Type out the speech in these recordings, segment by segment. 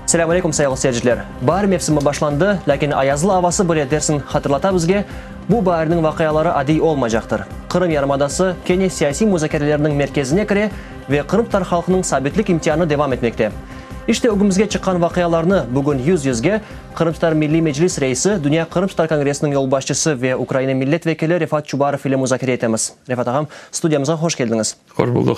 Selâm aleykum, sayğılı seyirciler! Baar mevsimi başlandı, lâkin ayazlı avası bile dersiñ hatırlata bizge, bu baarniñ vaqiaları adiy olmaycaqtır. Qırım yarımadası kene siyasiy muzakerelerniñ merkezine kire ve qırımtatar halqınıñ sabitlik imtianı devam etmekte. İşte ögümizge çıqqan vaqialarnı bugün yüz-yüzge Qırımtatar Milliy Meclis reisi, Dünya Qırımtatar Kongressiniñ yolbaşçısı ve Ukraina millet vekili Refat Çubarov ile muzakere etemiz. Refat ağam, studiyamızğa hoş keldiñiz. Hoş buldıq.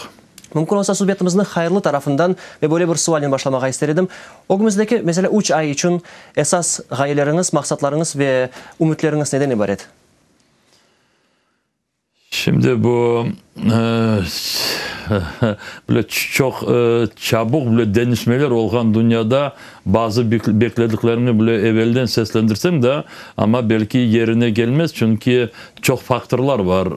Mümkün olsa, subetimizni hayırlı tarafından ve böyle bir sualnen başlamağa ister edim. Ögümizdeki, meselâ, üç ay içün esas ğayeleriñiz, maqsatlarıñız ve ümütleriñiz neden ibaret? Şimdi bu böyle çoq çabuk böyle deñişmeler olğan dünyada bazı beklediklerini bile evelden seslendirsem de, amma belki yerine gelmez, çünki çoq faktorlar bar.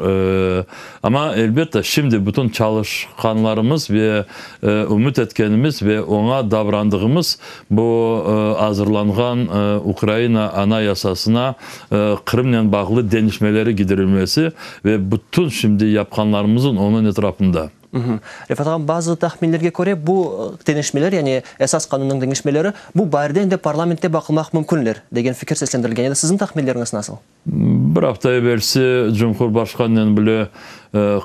Amma elbette şimdi bütün çalışqanlarımız ve ümüt etkenimiz ve oña davrandığımız bu azırlanğan Ukraina Anayasasına Qırımnen bağlı deñişmeleri gidirilmesi ve bütün şimdi yapqanlarımızın onıñ etrafında. Refat ağam, bazı tahminlerge köre, bu deñişmeler, yani Esas qanunnıñ deñişmeleri bu baarde endi parlamentte baqılmaq mümkünler, degen fikir seslendirilgen edi. Siziñ tahminleriñiz nasıl? Bir afta evelsi Cumhurbaşqanınen bile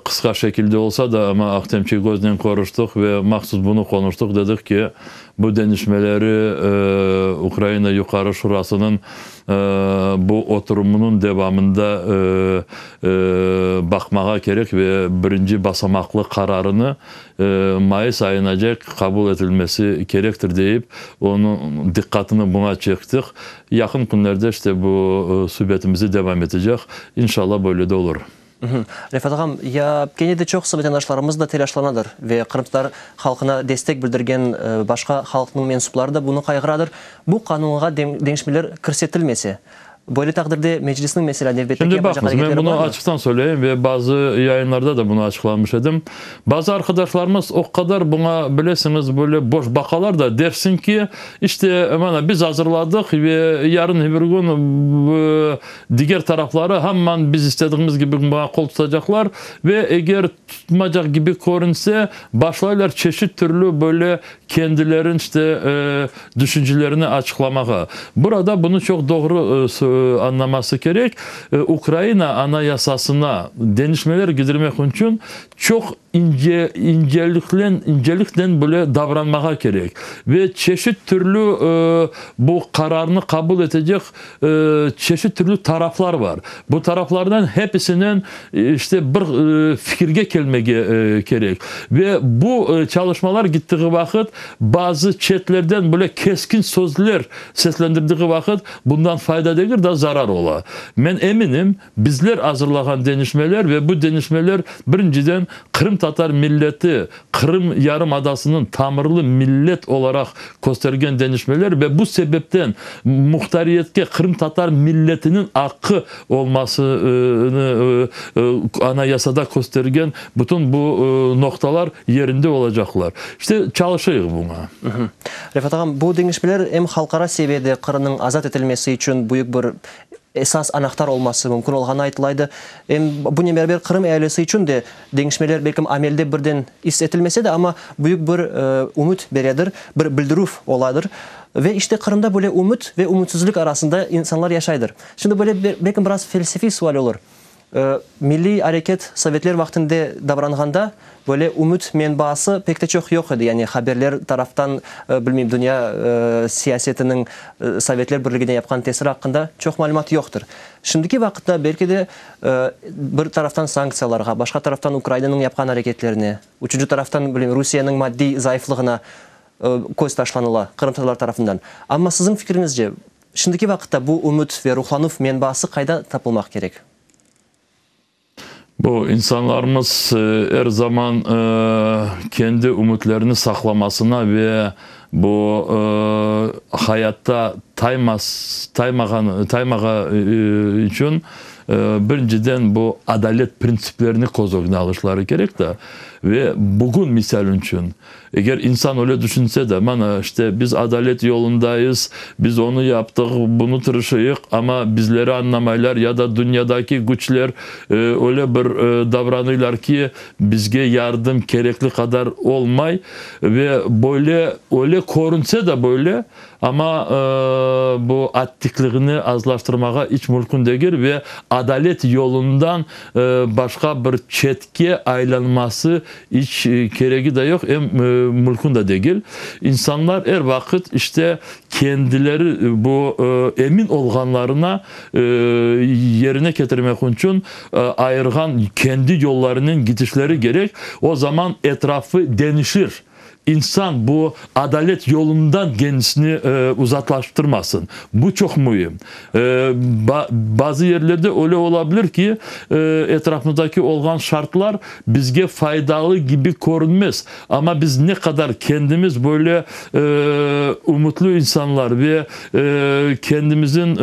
qısqa şekilde olsa da, amma Ahtem Çiygoznen körüştik ve mahsus bunı qonuştıq, dedik ki, bu deñişmeleri Ukraina Yuqarı Şurasınıñ Bu oturımınıñ devamında baqmağa kerek ve birinci basamaqlı qararını mayıs ayınacek qabul etilmesi kerektir deyip, onıñ diqqatını buña çektik. Yaqın künlerde işte bu subetimizi devam etecek. İnşallah böyle de olur. Refat ağam, ya kene de çoqusı vatandaşlarımız da telâşlanadır ve qırımtatar halqına destek bildirgen başqa halqnıñ mensupları da bunı qayğıradır. Bu qanunğa deñişmeler kirsetilmese, böyle taqdirde Meclisniñ, meselâ, nevbetteki Şimdi yapacaq baqıñız, men areketleri bunı barmı? açıqtan söyleyim ve bazı yayınlarda da bunı açıqlamış edim. Bazı arqadaşlarımız o qadar buña, bilesiñiz, böyle boş baqalar da, dersiñ ki, işte, mana, biz azırladıq ve yarın öbür kün Diger tarafları hamman biz istediğimiz kibi buña qol tutacaqlar ve eger tutmacaq kibi körünse, başlaylar çeşit türlü böyle kendilerin işte düşüncelerini açıqlamağa. Burada bunı çoq doğru añlaması kerek, Ukraina Anayasasına deñişmeler kidirmek içün çoq İnce, inceliklen, inceliknen böyle davranmağa kerek ve çeşit türlü bu qararnı qabul etecek çeşit türlü taraflar bar. Bu taraflardan hepisinen işte bir fikirge kelmege kerek. Ve bu çalışmalar gittiği vaqıt bazı çetlerden böyle keskin sözler seslendirdiği vaqıt bundan fayda degil da zarar ola. Men eminim, Bizler azırlağan deñişmeler ve bu deñişmeler, birinciden, qırımtatar milleti, Qırım yarımadasınıñ tamırlı millet olaraq köstergen deñişmeler ve bu sebepten muhtariyetke qırımtatar milletiniñ aqqı olmasını Anayasada köstergen bütün bu noqtalar yerinde olacaqlar. İşte, çalışayıq buña. Refat ağam, bu deñişmeler em halqara seviyede Qırımnıñ azat etilmesi içün büyük bir esas anahtar olması mümkün olğanı aytılaydı. Em bunen beraber Qırım ealisi içün de deñişmeler belkim amelde birden is etilmese de, amma büyük bir ümüt beredir, bir bildirüv oladır. Ve işte Qırımda böyle ümüt ve ümütsizlik arasında insanlar yaşaydır. Şimdi böyle belkim biraz felsefiy sual olur. Milliy areket sovetler vaqtında davranğanda böyle ümüt menbaası pek te çoq yoq edi, yani haberler taraftan, bilmeyim, dünya siyasetiniñ Sovetler Birligine yapqan tesiri aqqında çoq malümat yoqtır. Şimdiki vaqıtta belki de bir taraftan sanktsiyalarğa, başqa taraftan Ukrainanıñ yapqan areketlerine, üçünci taraftan, bilmeyim, Rusiyeniñ maddiy zayıflığına köz taşlanıla qırımtatarlar tarafından. Amma siziñ fikriñizce, Şimdiki vaqıtta bu ümüt ve ruhlanuv menbaası qayda tapılmaq kerek? Bu insanlarımız er zaman kendi ümütlerini saqlamasına ve bu hayatta taymaz, taymağan, taymağa içün. Birinciden bu adalet printsiplerini köz ögüne alışları kerek de. Ve bugün, misal içün, eger insan öyle düşünse de, mana, işte, biz adalet yolundayız, biz onı yaptıq, bunı tırışıyıq, amma bizleri añlamaylar ya da dünyadaki küçler öyle bir davranıylar ki, bizge yardım kerekli qadar olmay ve böyle, öyle körünse de böyle, Amma bu attikligini azlaştırmağa iç mülkün degil ve adalet yolundan başqa bir çetke aylanması iç keregi de yoq, em mülkün de degil. İnsanlar er vaqıt işte kendileri bu emin olğanlarına yerine ketirmek içün ayırğan kendi yollarınen gidişleri kerek, o zaman etrafı deñişir. İnsan bu adalet yolundan kendisini uzaqlaştırmasın. Bu çoq müim. Bazı yerlerde öyle ola bilir ki, etrafımızdaki olğan şartlar bizge faydalı kibi körünmez. Amma biz ne qadar kendimiz böyle ümütli insanlar ve kendimizin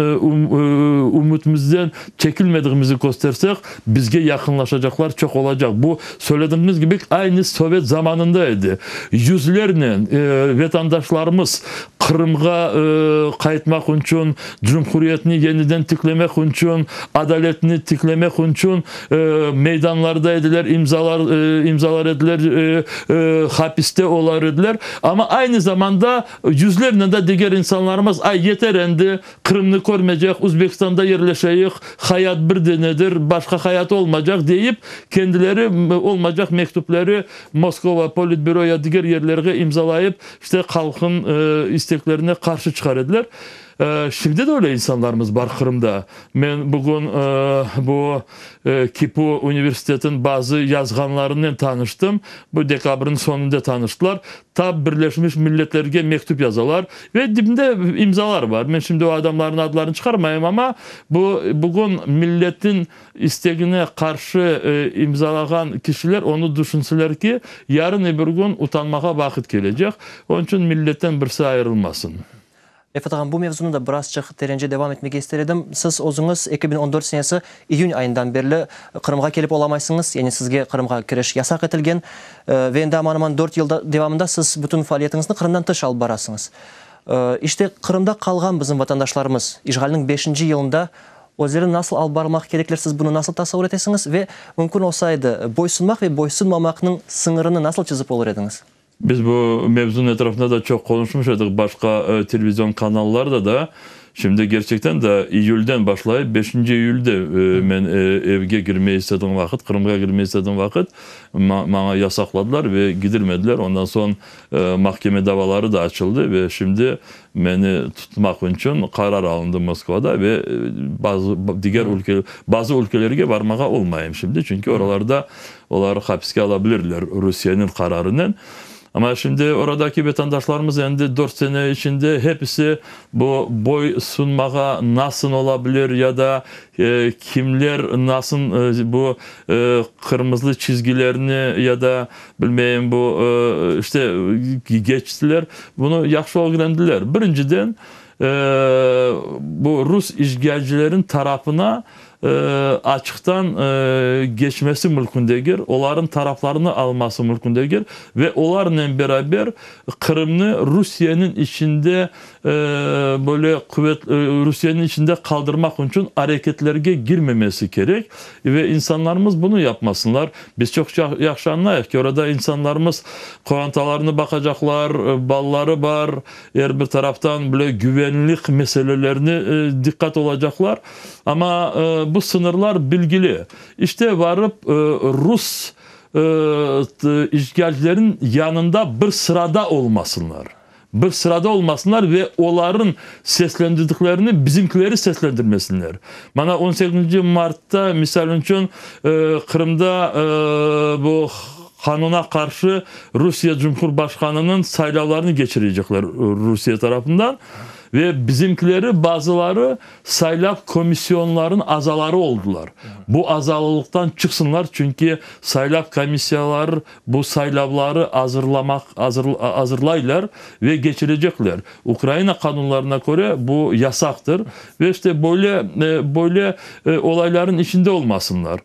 ümütimizden çekilmediğimizi köstersek, bizge yaqınlaşacaqlar çoq olacaq. Bu, söylediğimiz kibi, aynı sovet zamanında edi. Yüzlernen vatandaşlarımız Qırımğa qaytmaq içün, cumhuriyetni yeniden tiklemek içün, adaletni tiklemek içün meydanlarda ediler, imzalar imzalar ediler, hapiste olar ediler. Amma aynı zamanda yüzlernen de diger insanlarımız, Ay, yeter endi, Qırımnı körmeycek, Özbekistanda yerleşeyik, hayat bir denedir, başqa hayat olmaycaq, deyip, kendileri olmaycaq mektüpleri Moskova, Politbüro ya diger yerlerge imzalayıp, işte halqnıñ isteklerine qarşı çıqar ediler. Şimdi de öyle insanlarımız bar Qırımda. Men bugün bu KİPU universitetiniñ bazı yazğanlarınen tanıştım. Bu dekabrniñ soñunda tanıştılar. Tap Birleşmiş Milletlerge mektüp yazalar ve dibinde imzalar bar. Men şimdi o adamlarnıñ adlarını çıqarmayım, amma bu bugün milletin istegine qarşı imzalağan kişiler onı düşünseler ki, yarın-öbür kün utanmağa vaqıt kelecek. Onıñ içün milletten birisi ayırılmasın. Refat ağam, bu mevzunı da birazçıq terence devam etmege ister edim. Siz özüñiz 2014 senesi iyün ayından berli Qırımğa kelip olamaysıñız, yani sizge Qırımğa kiriş yasaq etilgen ve endi aman-aman dört yıl devamında siz bütün faaliyetiñizni Qırımdan tış alıp barasıñız. İşte, Qırımda qalğan bizim vatandaşlarımız işğalniñ beşinci yılında özlerini nasıl alıp barmaq kerekler, siz bunı nasıl tasavur etesiñiz ve mümkün olsaydı, boysunmaq ve boysunmamaqnıñ sıñırını nasıl çizip olur ediñiz? Biz bu mevzunıñ etrafında da çoq qonuşmış edik, başqa televizion kanallarda da. Şimdi kerçekten de iyülden başlayıp, beşinci iyülde men evge kirmey istedim vaqıt, Qırımğa kirmey istedim vaqıt, maña yasaqladılar ve gidirmediler. Ondan soñ mahkeme davaları da açıldı ve şimdi meni tutmaq içün qarar alındı Moskvada ve bazı diger ülke, bazı ülkelerge barmağa olmayım şimdi, çünki oralarda Olar hapiske ala bilirler Rusiyeniñ qararınen. Amma şimdi oradaki vatandaşlarımız endi dört sene içinde hepisi bu boy sunmağa nasıl ola bilir ya da kimler nasıl bu qırmızı çizgilerni ya da bilmeyim bu işte geçtiler, bunı yahşı ögrendiler. Birinciden bu rus işğalcilerin tarafına açıqtan keçmesi mülkün degil, olarnıñ taraflarını alması mülkün degil ve olarnen beraber Qırımnı Rusiyeniñ içinde böyle quvet Rusiyeniñ içinde qaldırmaq içün areketlerge girmemesi kerek ve insanlarımız bunı yapmasınlar. Biz çoq yahşı añlayıq ki, orada insanlarımız qorantalarını baqacaqlar, balaları bar, Er bir taraftan bile güvenlik meselelerine diqqat olacaqlar. Amma bu sıñırlar bilgili. İşte, varıp rus işğalcilerniñ yanında bir sırada olmasınlar. Bir sırada olmasınlar ve olarnıñ seslendirdiklerini bizimkileri seslendirmesinler. Mana on sekizinci martta, misal içün, Qırımda bu qanuna qarşı Rusiye Cumhurbaşqanınıñ saylavlarını keçirecekler Rusiye tarafından. Ve bizimkileri bazıları saylav komisyonlarınıñ azaları oldılar. Bu azalılıqtan çıqsınlar, çünki saylav komissiyalar bu saylavları azırlamaq azırlaylar ve keçirecekler. Ukraina qanunlarına köre bu yasaqtır. Ve işte böyle böyle olayların içinde olmasınlar.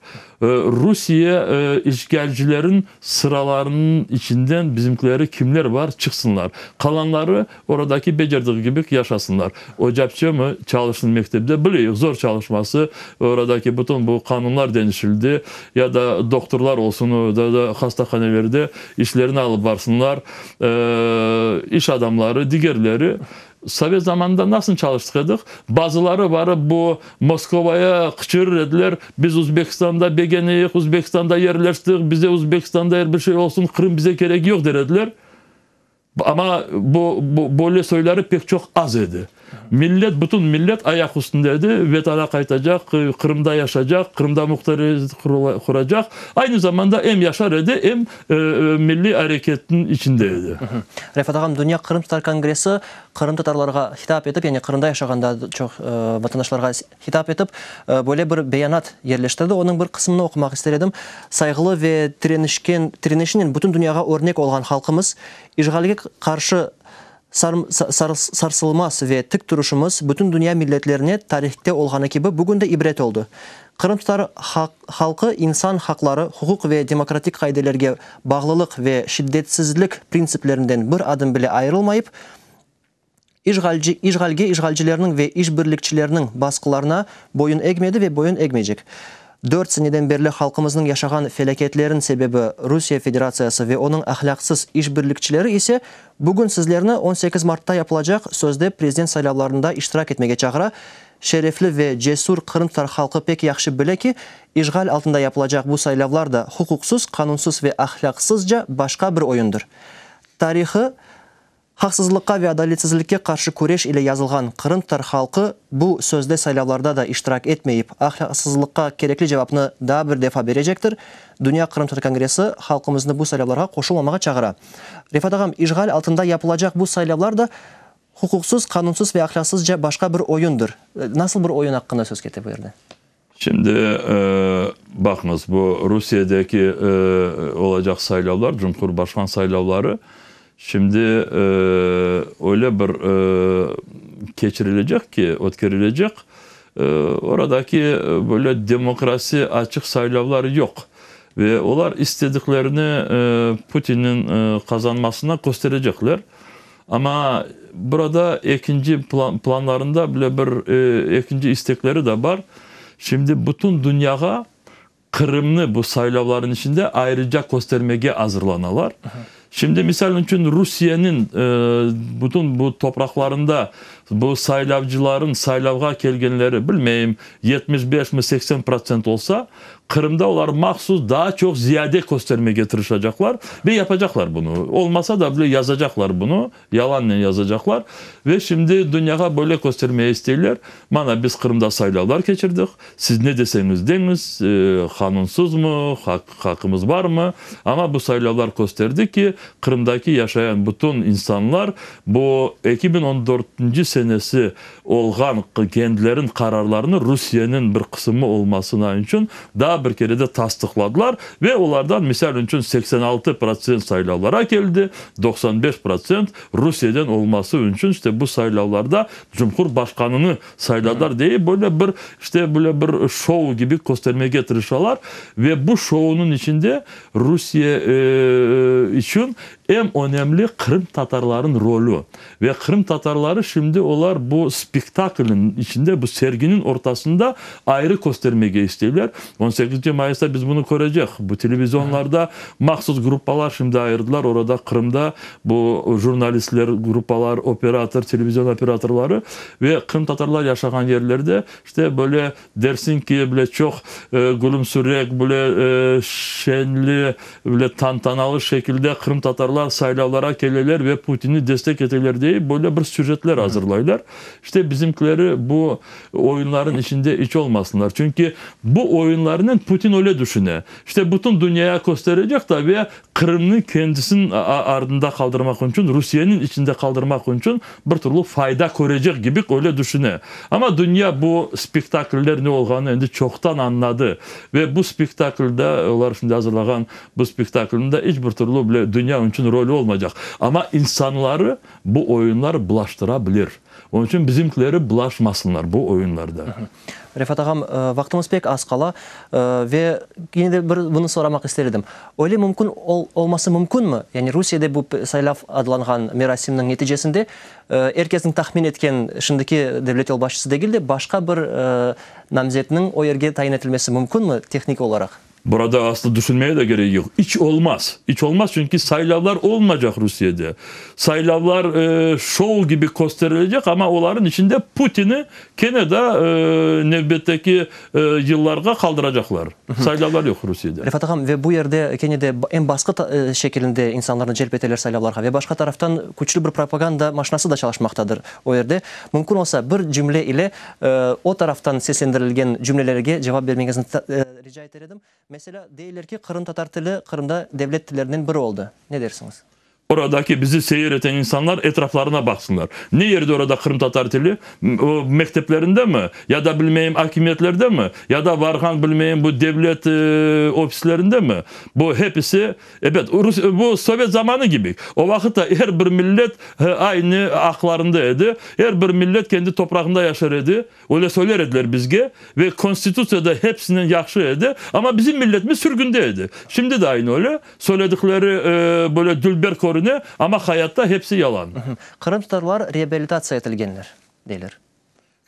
Rusiye işğalcilerin sıralarınıñ içinden bizimkileri kimler bar, çıqsınlar. Qalanları oradaki becerdiği kibi yaşasınlar. Ocapçe mı çalışsın mektepte, bileyik, zor çalışması, oradaki bütün bu qanunlar deñişildi, ya da doktorlar olsun, ya da hastahanelerde işlerini alıp barsınlar, iş adamları, digerleri. Sovet zamanında nasıl çalıştıq edik? Bazıları barıp bu Moskovaya qıçırır ediler, biz Uzbekistanda begeneyik, Uzbekistanda yerleştik, bize Uzbekistanda er bir şey olsun, Qırım bize kerek yoq der ediler. Amma bu, bu böyle soyları pek çoq az edi. Millet, bütün millet ayaq üstünde edi, Vatana qaytacaq, Qırımda yaşaycaq, Qırımda muhtariyet quracaq. Aynı zamanda em yaşar edi, em milliy areketniñ içinde edi. Refat ağam, Dünya Qırımtatar Kongressi qırımtatarlarğa hitap etip, yani Qırımda yaşağan daa çoq vatandaşlarğa hitap etip, böyle bir beyanat yerleştirdi. Onıñ bir qısmını oqumaq ister edim. Sayğılı ve tirenişken, tirenişinen bütün dünyağa örnek olğan halqımız, işğalge qarşı sarsılmaz ve tik turuşımız bütün dünya milletlerine tarihte olğanı kibi bugün de ibret oldı. Qırımtatar halqı insan haqları, huquq ve demokratik qaidelerge bağlılıq ve şiddetsizlik printsiplerinden bir adım bile ayırılmayıp, işğalci, işğalge, işğalcilerniñ ve işbirlikçilerniñ basqılarına boyun egmedi ve boyun egmeycek. 4 seneden berli halqımıznıñ yaşağan felâketlerin sebebi Rusiye Federatsiyası ve onıñ ahlâqsız işbirlikçileri ise bugün sizlerni 18 martta yapılacaq sözde prezident saylavlarında iştirak etmege çağıra. Şerefli ve cesür qırımtatar halqı pek yahşı bile ki, işğal altında yapılacaq bu saylavlar da huquqsız, qanunsız ve ahlâqsızca başqa bir oyundır. Tarihı haqsızlıqqa ve adaletsizlikke qarşı küreş ile yazılğan qırımtatar halqı bu sözde saylavlarda da iştirak etmeyip, ahlâqsızlıqqa kerekli cevapnı daa bir defa berecektir. Dünya Qırımtatar Kongressi halqımıznı bu saylavlarğa qoşulmamağa çağıra. Refat ağam, işğal altında yapılacaq bu saylavlar da huquqsız, qanunsız ve ahlâqsızca başqa bir oyundır. Nasıl bir oyun aqqında söz kete bu yerde? Şimdi baqıñız, bu Rusiyedeki olacaq saylavlar, Cumhurbaşqan saylavları, şimdi öyle bir keçirilecek ki, ötkerilecek, oradaki böyle demokrasi, açıq saylavlar yoq. Ve olar istediklerini Putinniñ qazanmasına kösterecekler. Amma burada ekinci plan, planlarında bile bir ekinci istekleri de bar. Şimdi bütün dünyağa Qırımnı bu saylavların içinde ayrıca köstermege azırlanalar. Şimdi misal içün Rusiyeniñ bütün bu topraqlarında bu saylavcıların saylavğa kelgenleri, bilmeyim, 75 mi 80% olsa, Qırımda olar mahsus daa çoq ziyade köstermege tırışacaqlar ve yapacaqlar bunı. Olmasa da bile yazacaqlar bunı, yalannen yazacaqlar. Ve şimdi dünyağa böyle köstermege isteyler: Mana biz Qırımda saylavlar keçirdik, siz ne deseñiz deñiz, qanunsızmı, haqqımız barmı, amma bu saylavlar kösterdi ki, Qırımdaki yaşayan bütün insanlar bu 2014 senesi olğan kendileriniñ qararlarını Rusiyeniñ bir qısımı olmasına içün daa bir kere de tasdıqladılar ve olardan, misal içün, 86% saylavlara keldi, 95% Rusiyeden olması içün işte bu saylavlarda Cumhurbaşqanını sayladılar diye böyle bir işte böyle bir şou kibi köstermege tırışalar ve bu şounıñ içinde Rusiye içün eñ önemli qırımtatarlarnıñ rolü. Ve qırımtatarları şimdi olar bu spektaklniñ içinde, bu serginiñ ortasında ayrı köstermege isteyler. 18 mayısta biz bunı körecek. Bu televizionlarda mahsus gruppalar şimdi ayırdılar. Orada Qırımda bu jurnalistler, gruppalar, operator, televizion operatorları ve qırımtatarlar yaşağan yerlerde işte böyle dersiñ ki, bile çoq gülümsürek, böyle şenli, böyle tantanalı şekilde qırımtatarlar saylavlara keleler ve Putinni destek eteler deyip, böyle bir süjetler azırlaylar. İşte bizimkileri bu oyunların içinde iç olmasınlar. Çünki bu oyunlarnen. moment Putin öyle düşüne. İşte bütün dünyaya kösterecek da ve Qırımnı kendisiniñ ardında qaldırmaq içün, Rusiyeniñ içinde qaldırmaq içün bir türlü fayda körecek kibi öyle düşüne. Amma dünya bu spektakller ne olğanını endi çoqtan añladı. Ve bu spektaklde, olar şimdi azırlağan bu spektaklniñ de iç bir türlü bile dünya içün rolü olmaycaq. Amma insanları bu oyunlar bulaştıra bilir. Onıñ içün bizimkileri bulaşmasınlar bu oyunlarda. Refat ağam, vaqtımız pek az qala ve kene de bir bunı soramaq ister edim. Öyle mümkün olması mümkünmi? Yani Rusiyede bu saylav adlanğan merasimniñ neticesinde er kesniñ tahmin etken şimdiki devlet yolbaşçısı degil de, başqa bir namzetniñ o yerge tayin etilmesi mümkünmi tehnik olaraq? Burada aslı düşünmeye de kerek yoq. İç olmaz. İç olmaz, çünki saylavlar olmaycaq Rusiyede. Saylavlar şou kibi kösterilecek, amma olarnıñ içinde Putini kene de nevbetteki yıllarğa qaldıracaqlar. Saylavlar yoq Rusiyede. Refat ağam, ve bu yerde kene de em basqı şekilinde insanlarnı celp eteler saylavlarğa, ve başqa taraftan küçlü bir propaganda maşinası da çalışmaqtadır o yerde. Mümkün olsa, bir cümle ile o taraftan seslendirilgen cümlelerge cevap bermeñizni rica eter edim. Meselâ, deyler ki, qırımtatar tili Qırımda devlet tillerinden biri oldı. Ne dersiñiz? Oradaki bizi seyir eten insanlar etraflarına baqsınlar. Ne yerde orada qırımtatar tili? O mekteplerinde mi? Ya da bilmeyim akimiyetlerde mi? Ya da varğan bilmeyim bu devlet ofislerinde mi? Bu hepisi, ebet, bu sovet zamanı kibi. O vaqıt da er bir millet aynı aqlarında edi. Er bir millet kendi toprağında yaşar edi. Öyle söyler ediler bizge ve Konstitutsiya da hepsinden yahşı edi, amma bizim milletimiz sürgünde edi. Şimdi de aynı öyle, söyledikleri böyle dülber körüne, amma hayatta hepsi yalan. Qırımtatarlar reabilitatsiya etilgenler, deyler.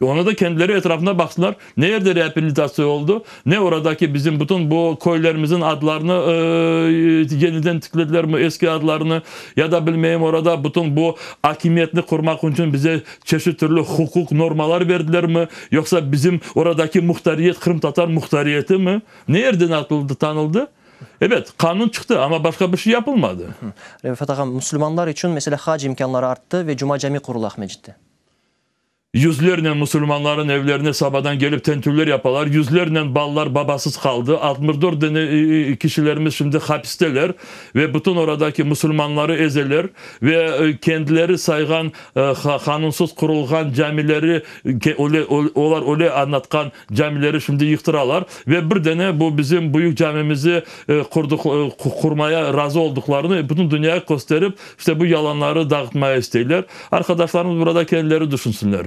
Onı da kendileri etrafına baqsınlar, ne yerde reabilitatsiya oldı, ne oradaki bizim bütün bu köylerimizin adlarını yeniden tikledilermi, eski adlarını, ya da bilmeyim orada bütün bu akimiyetni qurmaq içün bize Çeşit türlü huquq normalar berdilermi, yoqsa bizim oradaki muhtariyet qırımtatar muhtariyetimi? Ne yerden atıldı, tanıldı? Ebet, qanun çıqtı, amma başqa bir şey yapılmadı. Refat ağam, musulmanlar içün, meselâ, hac imkânları arttı ve Cuma cami qurula Aqmescitte. Yüzlernen musulmanların evlerine sabadan kelip tentüvler yapalar, yüzlernen balalar babasız qaldı, 64 dane kişilerimiz şimdi hapisteler ve bütün oradaki musulmanları ezeler ve kendileri sayğan Qanunsız qurulğan camileri, olar öyle añlatqan camileri şimdi yıqtıralar ve bir dene bu bizim büyük camimizi qurmaya razı olduqlarını bütün dünyaya kösterip, işte bu yalanları dağıtmaya isteyler. Arqadaşlarımız burada kendileri düşünsinler.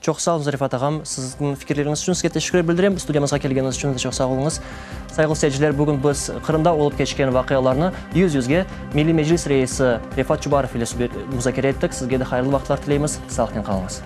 Çoq sağ oluñız, Refat ağam. Siziñ fikirleriñiz içün sizge teşekkürler bildirem. Studiyamızğa kelgeniñiz içün de çoq sağ oluñız. Sayğılı seyirciler, bugün biz Qırımda olıp keçken vaqialarnı yüz-yüzge Milliy Meclis reisi Refat Çubarov ile muzakere ettik. Sizge de hayırlı vaqıtlar tileymiz. Sağlıqnen qalıñız.